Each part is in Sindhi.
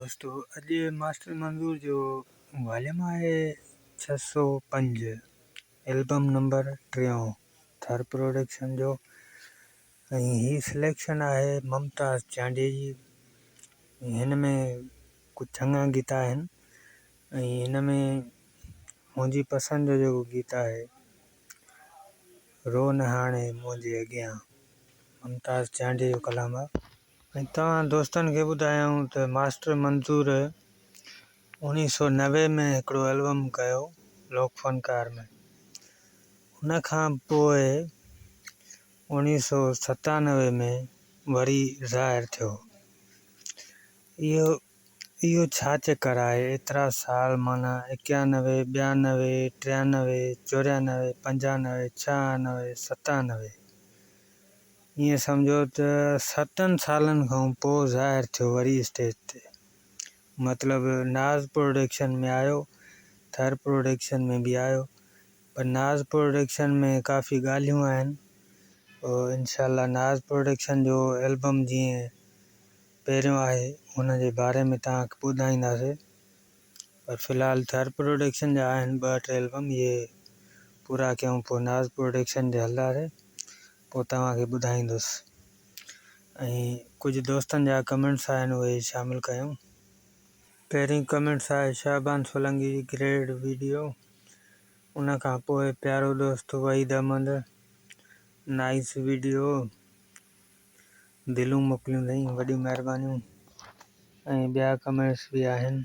دوستو اڄ ماسٽر منظور جو واليم آهي 605 البم نمبر ٽيون ٿر پروڊڪشن جو ۽ هي سليڪشن آهي ممتاز چانڊيي جي. هن ۾ ڪجهه چڱا گيت آهن ۽ هن ۾ منهنجي پسند جو جيڪو گيت آهي رو نه هاڻي منهنجي اڳيان ممتاز چانڊيي جو ڪلام آهي. ۽ توهان دوستن کي ٻڌايائون ته ماسٽر منظور 1990 ۾ هڪڙو البم ڪيو لوڪ فنڪار ۾ ان کان پوء 1997 ۾ وري ظاهر ٿيو. اهو اهو ڇا چڪر آهي ايترا سال معنيٰ 91 92 93 94 95 96 97 ائين سمجهو ته ستن سالن کان پوء ظاهر ٿيو وري اسٽيج تي مطلب ناز پروڊڪشن ۾ آيو ٿر پروڊڪشن ۾ به آيو پر ناز پروڊڪشن ۾ ڪافي ڳالهيون آهن انشاء الله ناز پروڊڪشن جو البم جيئن پهريون آهي ان جي باري ۾ توهان کي ٻڌائينداسي پر في الحال ٿر پروڊڪشن جا آهن ٻه ٽي البم اهي پورا ڪيون پوء ناز پروڊڪشن تي هلنداسي پوء توهان کي ٻڌائيندس ۽ ڪجهه دوستن جا ڪمينٽس آهن اهي شامل ڪيون. پهرين ڪمينٽس آهي شعبان سولنگي جي گريڊ ويڊيو ان کان پوء پيارو دوست وحيد احمد نائس ويڊيو دلون موڪليون اٿئي وڏيون مهربانيون ۽ ٻيا ڪمينٽس به آهن.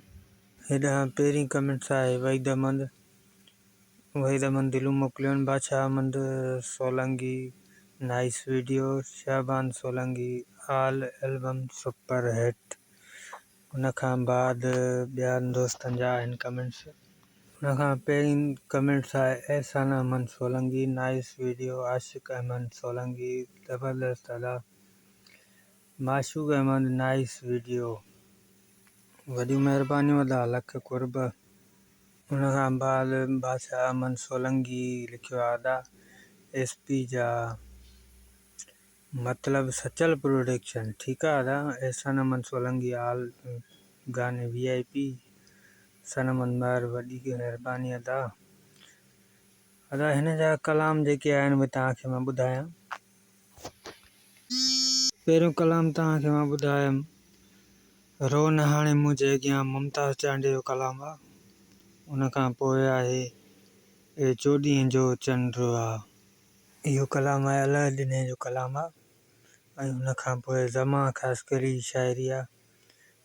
هيڏانهن پهرين ڪمينٽس آهي وحيد احمد وحيد احمد دلون موڪليون آهن Badshah Ahmed Solangi nice video Shaban Solangi all album super hit ان کان بعد ٻيا دوستن جا آهن ڪمينٽس. ان کان پهرين ڪمينٽس آهي احسان احمد سولنگي نائس ويڊيو عاشق احمد سولنگي زبردست ادا معشوق احمد نائس ويڊيو. وڏيون مهربانيون ادا لک قرب. ان کان بعد بادشاهه احمد سولنگي لکيو آهي ادا ايس پي جا مطلب سچل پروڊڪشن ٺيڪ آ ادا احسان احمد سولنگي آل گاني وي آئي پي احسان احمد مهر وڏي مهرباني ادا ادا هن جا ڪلام جيڪي آهن اهي توهان کي مان ٻڌايان. پهريون ڪلام توهان کي مان ٻڌايم رو نه هاڻي منهنجي اڳيان ممتاز چانڊيي جو ڪلام آ ان کان پوء آهي اي چوڏهين جو چنڊ آ. اهو ڪلام آهي الهه ڏني جو ڪلام آ ۽ ان کان پوء زمان خاصخيلي جي شاعري آ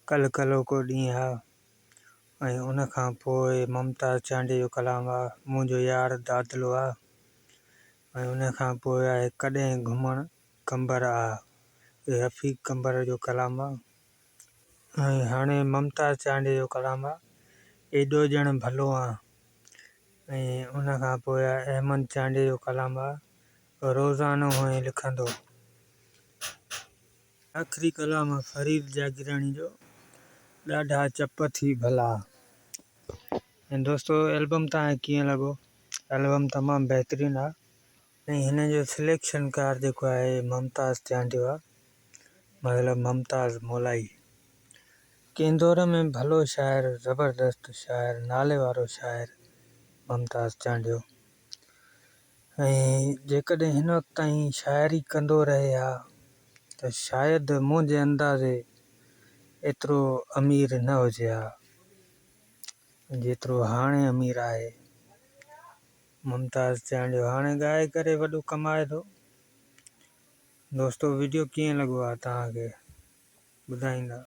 ڪلهه ڪلهوڪو ڏينهن آ ۽ ان کان پوء ممتاز چانڊيي جو ڪلام آ منهنجو يار دادلو آ ۽ ان کان پوء آهي ڪڏهن گهمڻ قمبر آ اهو رفيق قمبر جو ڪلام آ ۽ هاڻي ممتاز چانڊيي جو ڪلام آ ايڏو ڄڻ ڀلو آن ۽ ان کان پوء احمد چانڊيي جو ڪلام آ روزانو هئين لکندو. آخري ڪلام آ فريد جاگيراڻي جو ڏاڍا چپ ٿي ڀلا. ۽ دوستو البم توهان کي ڪيئن لڳو البم تمام بهترين آ. ۽ هن جو سليڪشن ڪار جيڪو آهي ممتاز چانڊيو آ مطلب ممتاز مولائي ڪنهن دور ۾ ڀلو شاعر زبردست شاعر نالي وارو شاعر ممتاز چانڊيو ۽ جيڪڏهن هن وقت تائين شاعري ڪندو رهي ها ته شايد منهنجي اندازي ايترو امير نه هجي ها جيترو هاڻي امير آهي. ممتاز چانڊيو هاڻي ڳائي ڪري وڏو ڪمائي ٿو. دوستو وڊيو ڪيئن لڳو آ توهان کي ٻڌائيندا.